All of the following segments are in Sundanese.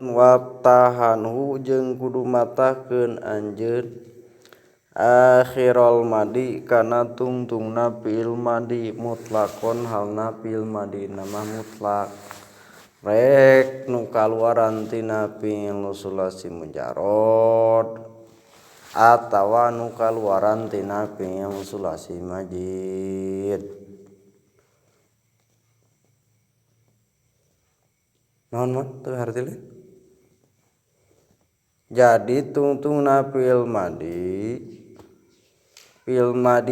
Wabtahanhu jeung kudu matahkeun anjeun akhirul madi kana tungtungna fi'il madi mutlaqon halna fi'il madi nama mutlak rek nu kaluaran tina fi'il sulasi mujarrad atawa nu kaluaran tina fi'il sulasi majid. Naon mah teu harti. Jadi tungtungna fi'il madi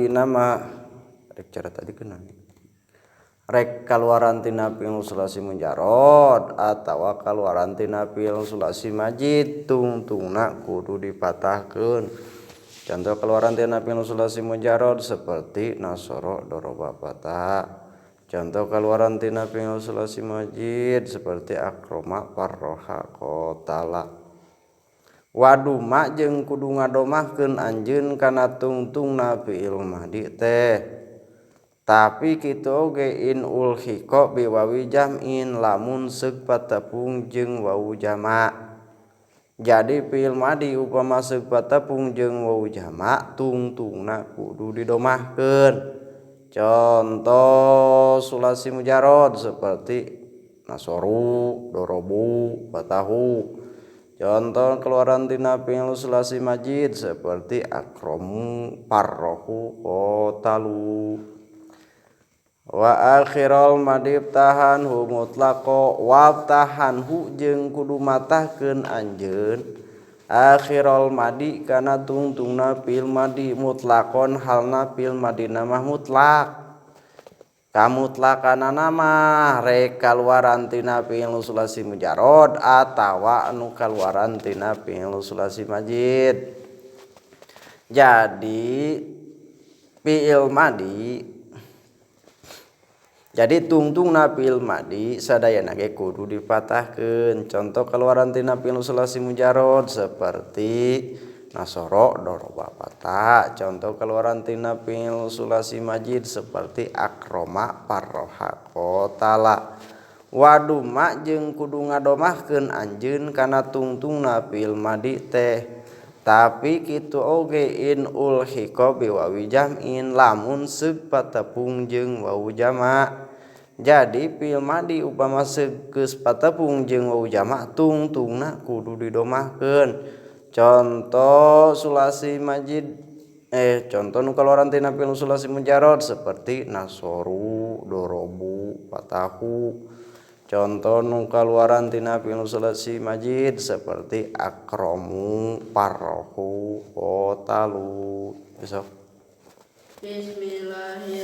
nama rek cara tadi kena rek kaluaran tina fi'il sulasi mujarrad atawa kaluaran tina fi'il sulasi majid tungtungna kudu dipatahkeun. Contoh kaluaran tina fi'il sulasi mujarrad seperti nasoro doroba patah. Contoh kaluaran tina fi'il sulasi majid seperti akroma parroha qatala. Waduma jeung kudu ngadomahkeun anjeun kana tungtungna fi'il madi teh. Tapi kitu oge in ulhiqa bi wawi jam'in lamun seug patepung jeung wawu jama. Jadi fi'il madi upama seug patepung jeung wawu jama tungtungna kudu didomahkeun. Contoh sulasi mujarrad seperti nasoru, dorobu, fatahu. Contoh keluaran tina fi'il sulasi majid seperti akromu, parrohu, qatalu. Wa akhirul madi tahanhu mutlaqo wa tahanhu jeung kudu matahkeun anjeun akhirul madi kana tungtungna fi'il madi mutlaqon halna fi'il madi nama mutlak. Kamutlakanana mah rek kaluaran tina fi'il sulasi mujarrad atawa anu kaluaran tina fi'il sulasi majid. Jadi fi'il madi jadi tungtungna fi'il madi sadayana ge kudu dipatahkeun. Contoh kaluaran tina fi'il sulasi mujarrad seperti nasoro doroba patah. Contoh keluaran tina fi'il sulasi majid seperti akroma parroha qatala. Waduma jeung kudu ngadomahkeun anjeun kana tungtungna fi'il madi teh. Tapi kitu oge in ulhiqa bi wawi jam'in lamun seug patepung jeung wawu jama. Jadi fi'il madi upama seug geus patepung jeung wawu jama tungtungna kudu didomahkeun. Contoh sulasi majid contoh nu kaluaran tina fi'il sulasi mujarrad seperti nasoru, dorobu, fatahu. Contoh nu kaluaran tina fi'il sulasi majid seperti akromu, parrohu, qatalu. Besok. Bismillahirrahmanirrahim.